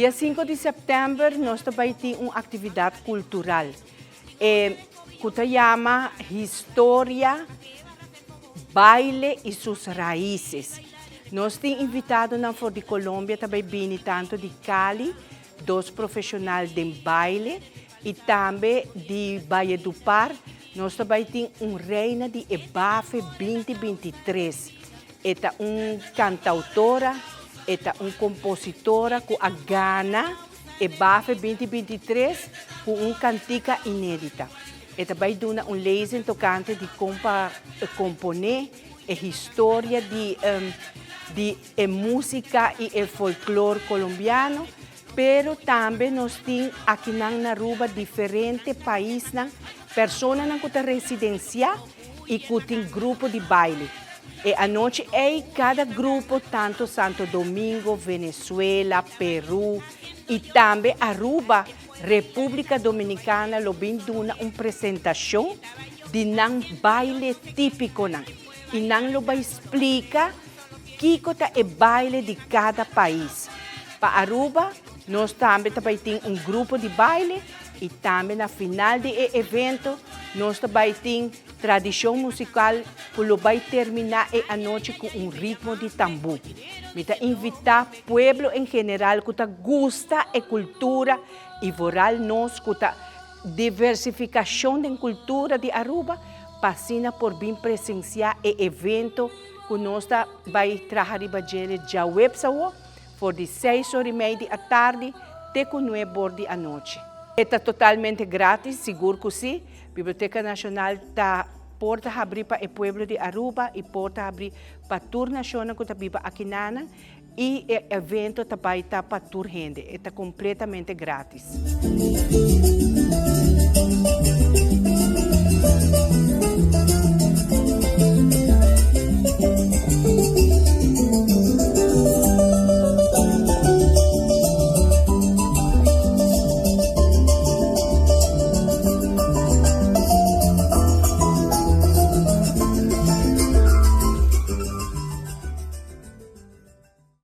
Dia 5 di sèptèmber nos ta bai tin un aktividat kultural e ku ta yama Historia, Baile y sus Raices. Nos tin invitadonan for di Colombia ta bai bini tantu di Cali, dos profeshonal den baile y tambe di Valledupar nos ta bai tin un reina di e Bafe 2023. E ta un cantautora, e ta un compositora cu a gana e Bafe 2023 cu un cantica inedita. E ta bai duna un lezing tocante di con pa compone e historia di di e musica y e folklor colombiano, pero tambe nos tin akinan na Aruba diferente paisnan, personanan cu ta residencia y cu tin grupo di baile. E anochi ey cada grupo tanto Santo Domingo, Venezuela, Peru y tambe Aruba, Republica Dominicana lo bin duna un presentacion di nan baile tipiconan y nan lo bay splica kico ta e baile di cada pais. Pa Aruba nos tambe ta bay tin un grupo di baile y tambe na final di e evento nos ta bay tin tradicion musical cu lo bay termina e anochi cu un ritmo di tambu. Mi ta invita pueblo en general cu ta gusta e cultura y vooral nos cu ta diversificacion den cultura di Aruba pa asina por bin presencia e evento cu nos ta bay traha riba djele djaweps awo for di seis or y mei di atardi te cu nuebe or di anochi. E ta totalmente gratis, sigur cu si. Biblioteca Nacional ta porta habri pa e pueblo di Aruba y porta habri pa tur nacionnan cu ta biba akinanan y e evento ta bay ta pa tur hende. E ta completamente gratis.